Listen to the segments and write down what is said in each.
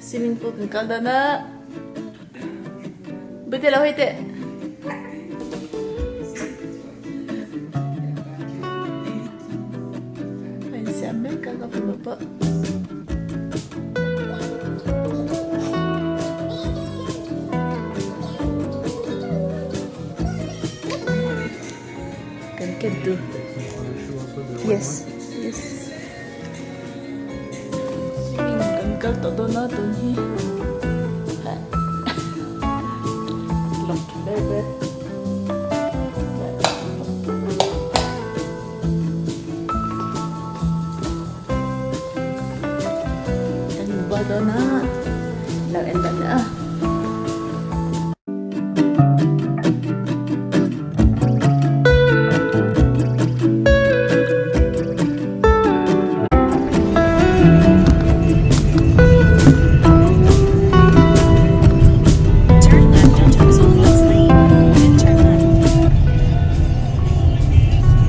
Swimming pool kan kal dawn a. Bute lo hei teh. A insiam mek a ka fanu pawh. Kan ken tu. Yes, yes. Swimming kan kal tawh dawn a tun hi. Lawng tha ber ber. Kan inbual dawn a, lo en dan leh a.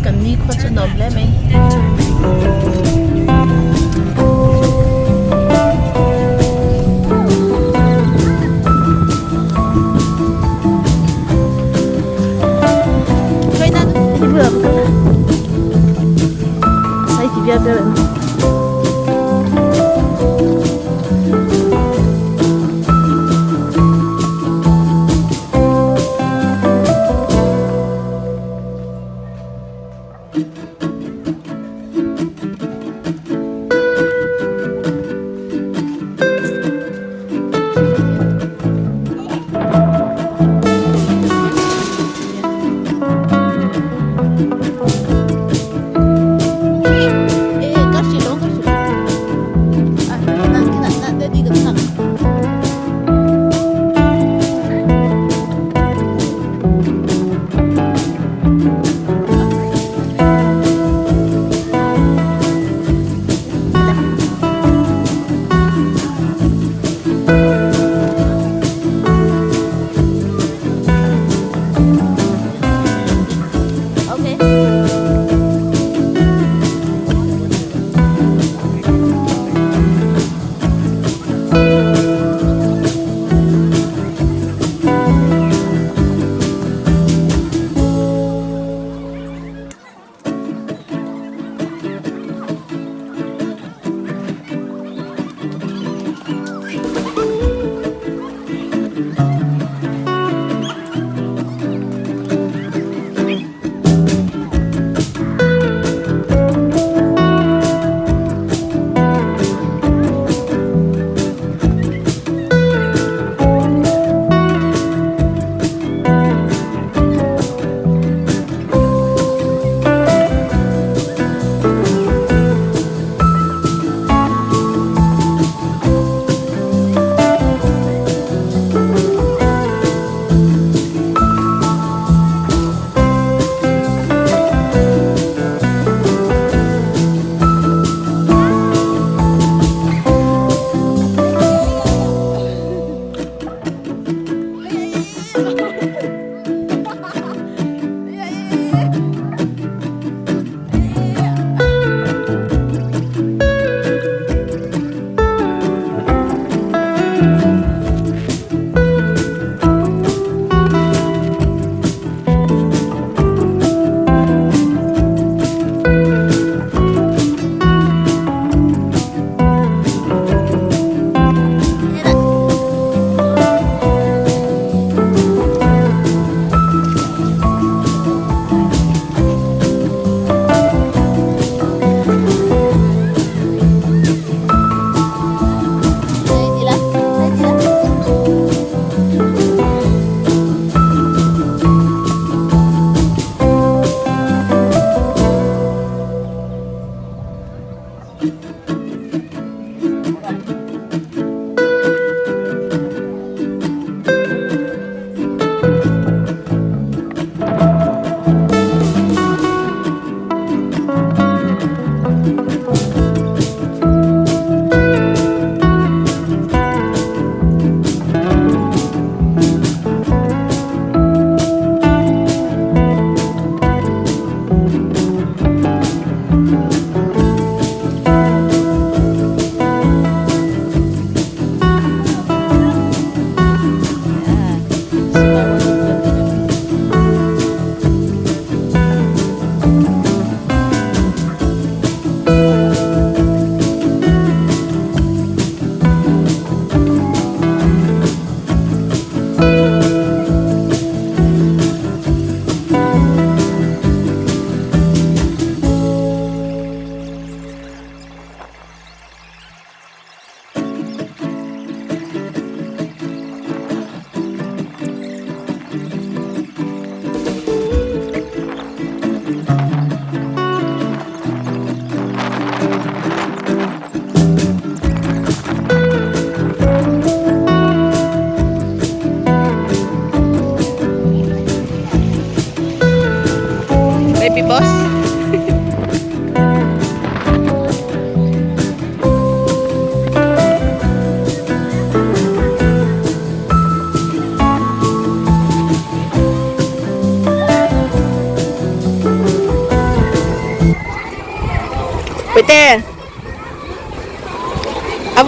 Kan nikhua chu nuam hle mai.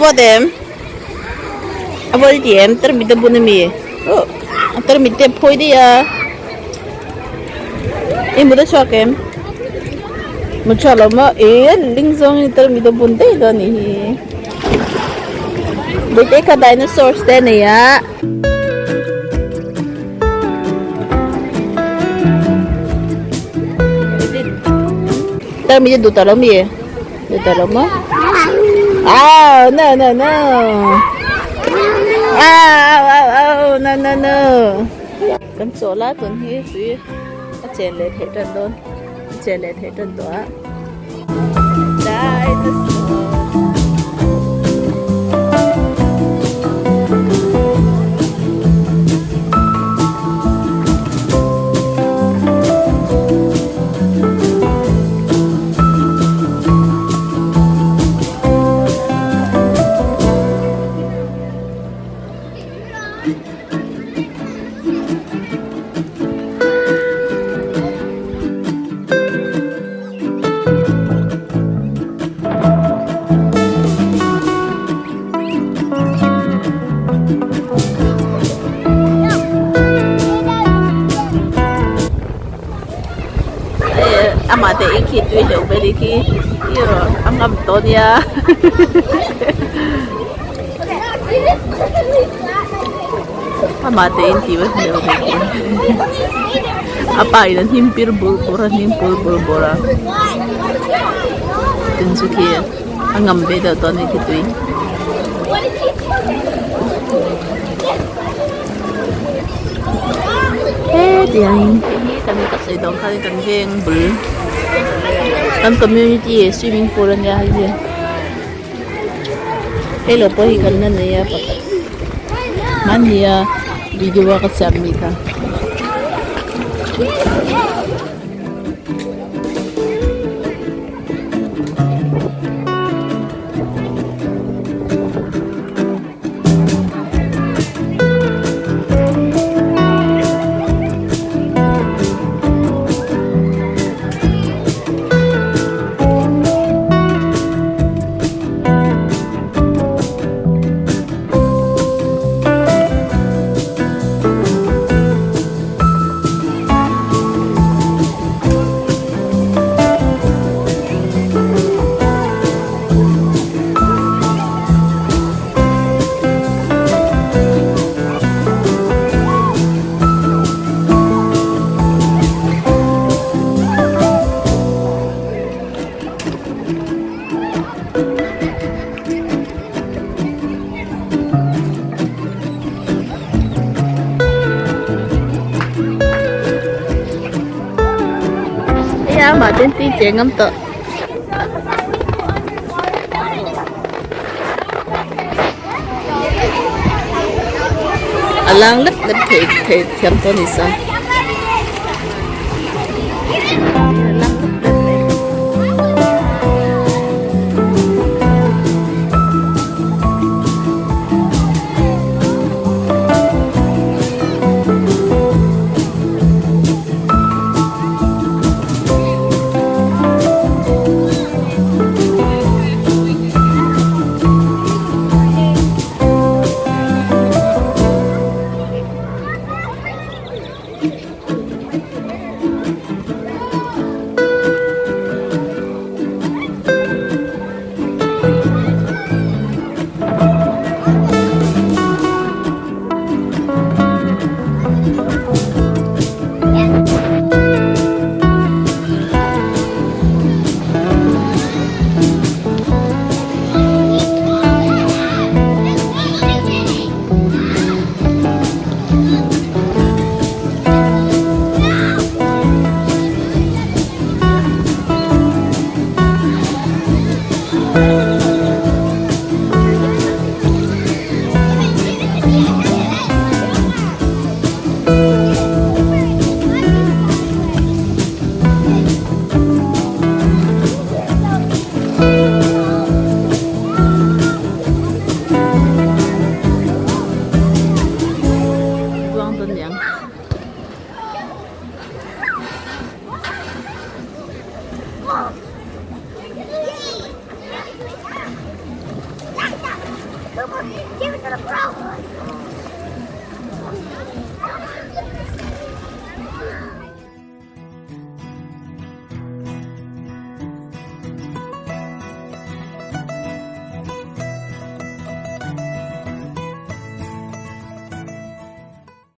vawt em? A vawt i ti em? Tarmit a bun ami? Oh a tarmit te a phawi daih a. I mut a chhuak em? Mut chhuak lo maw? Ih a ling zawngin tarmit a bun daih dawn a nih hi. Bawihte kha dinosaurs te a nei a. Tarmit a duh tawh lo mi? Duh tawh lo maw? Au no no no. Au au au no no no. Kan chaw la tun hi tui a chen leh theih tan dawn a chen leh theih tan tawh a. Dinosaur. Amah te i khi tui hleuh ve nih khi a ngam tawh nia. Amah te in tih vek hleuh ve khi a pa in a hnim pir bur bur a hnim pur bur bur a tin chu khi a ngam ve deuh tawh a ni khi tui. Hetiangin hei hi kan ka sawi dawn khan kan veng bul kan community swimming pool a nia hei hi hei lo pawh hi kan la nei a pakhat hmanni a video a ka siam mi kha. Hei amah ten tui cheng ngam tawh. A lang lep lep thei thei thiam tawh a ni sa.